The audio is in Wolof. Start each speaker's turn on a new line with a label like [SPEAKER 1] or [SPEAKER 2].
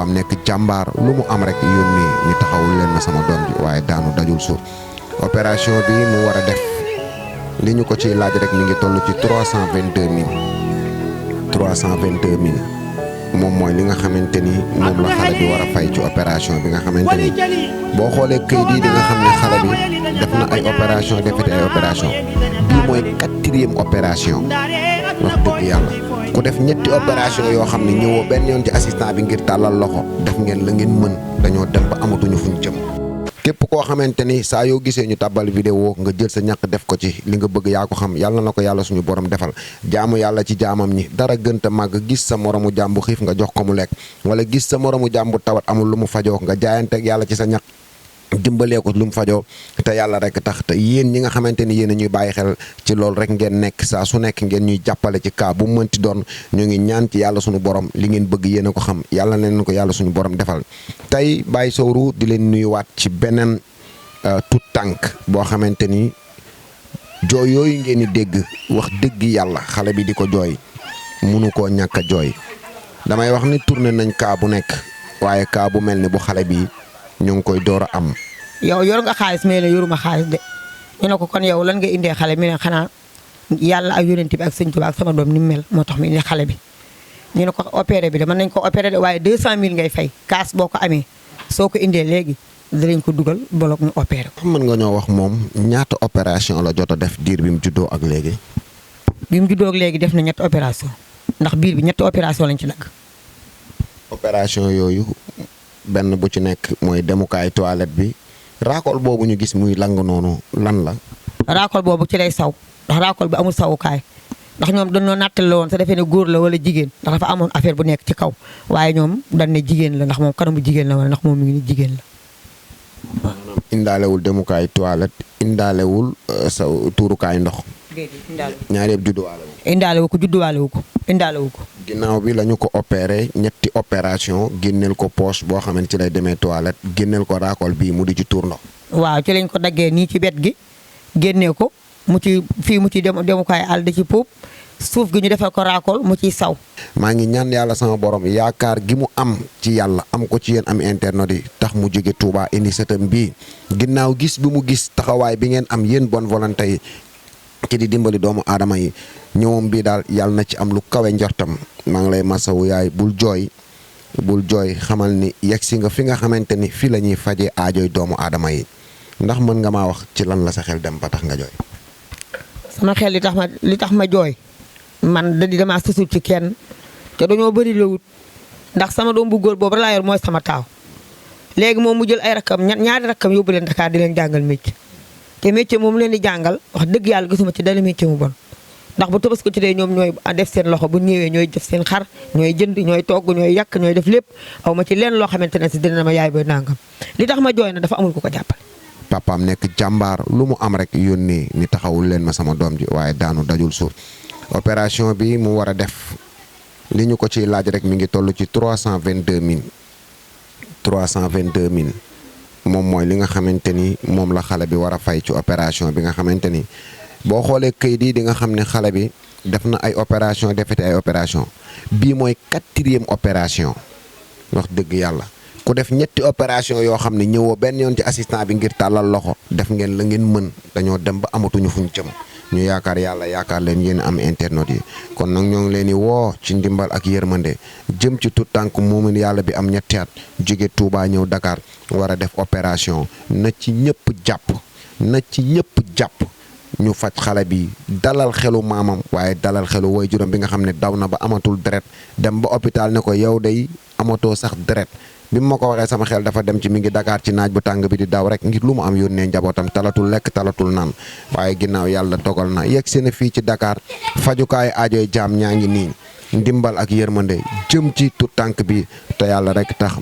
[SPEAKER 1] papaam nekk jàmbaar lu mu am rek yónni ñu taxawul leen ma sama doom ji waaye daanu dajul suuf opération bi mu war a def li ñu ko ciy laaj rek mi ngi toll ci 322 000 moom mooy li nga xamante ni moom la xale bi war a fay ci opération bi nga xamante ni boo xoolee këyit yi di nga xam ne xale bi def na ay opération defati ay opération bii mooy 4e opération wax dëgg yàlla ku def ñetti opération yoo xam ne ñëwoo benn yoon ci assistant bi ngir tàllal loxo def ngeen la ngeen mën dañoo dem ba amatuñu fuñ jëm. képp koo xamante ni saa yoo gisee ñu tàbbal vidéo nga jël sa ñàkk def ko ci li nga bëgg yaa ko xam yàlla na ko yàlla suñu borom defal jaamu yàlla ci jaamam ñi dara gënta màgg gis sa moromu jàmbu xiif nga jox ko mu lekk wala gis sa moromu jàmbu tawat amul lu mu fajoo nga jaayanteeg yàlla ci sa ñàkk dimbalee ko lu mu fajoo te yàlla rek tax te yéen ñi nga xamante ni yéen a ñuy bàyyi xel ci loolu rek ngeen nekk saa su nekk ngeen ñuy jàppale ci cas bu mënti doon ñu ngi ñaan ci yàlla suñu borom li ngeen bëgg yéen a ko xam yàlla na leen ko yàlla suñu borom defal tey Baye Sowru di leen nuyuwaat ci beneen tout tànk boo xamante ni jooy yooyu ngeen di dégg wax dëgg yàlla xale bi di ko jooy munu koo ñàkk a jooy damay wax ni tourné nañ cas bu nekk waaye cas bu mel ni bu xale bi ñu ngi koy door a am.
[SPEAKER 2] yow yor nga xaalis mais ne yoruma xaalis de ñu ne ko kon yow lan nga indee xale mi ne xanaa yàlla ak yonent bi ak sëñ Tuubaa ak sama doom ni mu mel moo tax mu indi xale bi ñu ne ko opéré bi de mën nañ ko opéré de waaye 200000 ngay fay kaas boo ko amee soo ko indee léegi dinañ ko dugal bolok ñu opéré ko.
[SPEAKER 1] mën nga ñoo wax moom ñaata opération la jot a def diir bi mu juddoo ak léegi.
[SPEAKER 2] bi mu juddoo ak léegi def na ñetti opération ndax biir bi ñetti opération lañ ci dagg.
[SPEAKER 1] opération yooyu benn bu ci nekk mooy demukaay toilette bi raakool boobu ñu gis muy lang noonu lan la.
[SPEAKER 2] raakool boobu ci lay saw ndax raakool bi amul sawukaay ndax ñoom dañoo nattale woon sa defee ne góor la wala jigéen ndax dafa amoon affaire bu nekk ci kaw waaye ñoom dañ ne jigéen la ndax moom kanamu jigéen la wala ndax moom mi ngi ni jigéen la.
[SPEAKER 1] indaalewul demukaay toilette indaalewul sa tuurukaay ndox. ñaari yëpp judduwaale wu.
[SPEAKER 2] indaale wu ko judduwaale wu ko indaale wu ko.
[SPEAKER 1] ginnaaw bi la ñu ko opéré ñetti opération génneel ko poche boo xamante ci lay demee toilette génneel ko raakool bii mu di ci tuur ndox.
[SPEAKER 2] waaw ci lañ ko daggee nii ci wet gi génnee ko mu ci fii mu ci demukaay àll di ci puub suuf gi ñu defal ko raakool mu ciy saw.
[SPEAKER 1] maa ngi ñaan yàlla sama borom yaakaar gi mu am ci yàlla am ko ci yéen am internet yi tax mu jóge Touba indi sëtam bii ginnaaw gis bi mu gis taxawaay bi ngeen am yéen bonne volonté yi ci di dimbali doomu aadama yi ñëwam bii daal yàlla na ci am lu kawe njortam maa ngi lay masawu yaay bul jooy xamal ni yegg si nga fi nga xamante ni fii la ñuy fajee aajooy doomu aadama yi ndax mën nga maa wax ci lan la sa xel dem ba tax nga jooy.
[SPEAKER 2] sama xel li tax ma jooy man damaa sësul ci kenn te dañoo bëri la wut ndax sama doom bu góor boobu laa yor mooy sama taaw léegi moom mu jël ay rakkam ñaari rakkam yóbbu leen Dakar di leen jàngal métier te métier moom leen di jàngal wax dëgg yàlla gisuma ci dara métier mu bon ndax bu Tabaski ci dee ñoom ñooy def seen loxo bu ñëwee ñooy def seen xar ñooy jënd ñooy togg ñooy yàq ñooy def lépp aw ma ci leen loo xamante ne si dina ma yaay ba nangam li tax ma jooy na dafa amul ku ko jàppale.
[SPEAKER 1] papaam nekk jàmbaar lu mu am rek yónnee ni taxawul leen ma sama doom ji waaye daanu dajul suuf opération bi mu war a def li ñu ko ciy laaj rek mi ngi toll ci 322 000 moom mooy li nga xamante ni moom la xale bi war a fay ci opération bi nga xamante ni boo xoolee këyit yi di nga xam ne xale bi def na ay opération defati ay opération bii mooy 4e opération wax dëgg yàlla ku def ñetti opération yoo xam ne ñëwoo benn yoon ci assistant bi ngir tàllal loxo def ngeen la ngeen mën dañoo dem ba amatuñu fuñ jëm ñu yaakaar yàlla yaakaar leen yéen am internet yi kon nag ñoo ngi leen di woo ci ndimbal ak yërmande jëm ci tout tànk moomu yàlla bi am ñetti at jóge Touba ñëw Dakar war a def opération na ci ñëpp jàpp ñu faj xale bi dalal xelu maamam waaye dalal xelu waajuram bi nga xam ne daw na ba amatul deret dem ba hôpital ne ko yow day amatoo sax deret bi ma ko waxee sama xel dafa dem ci mi ngi Dakar ci naaj bu tàng bi di daw rek ngir lu mu am yónnee njabootam talatul lekk talatul naan waaye ginnaaw yàlla dogal na yegg si na fii ci Dakar fajukaay aajoy jaam ñaa ngi nii ndimbal ak yërmande jëm ci tout tànk bi te yàlla rek tax.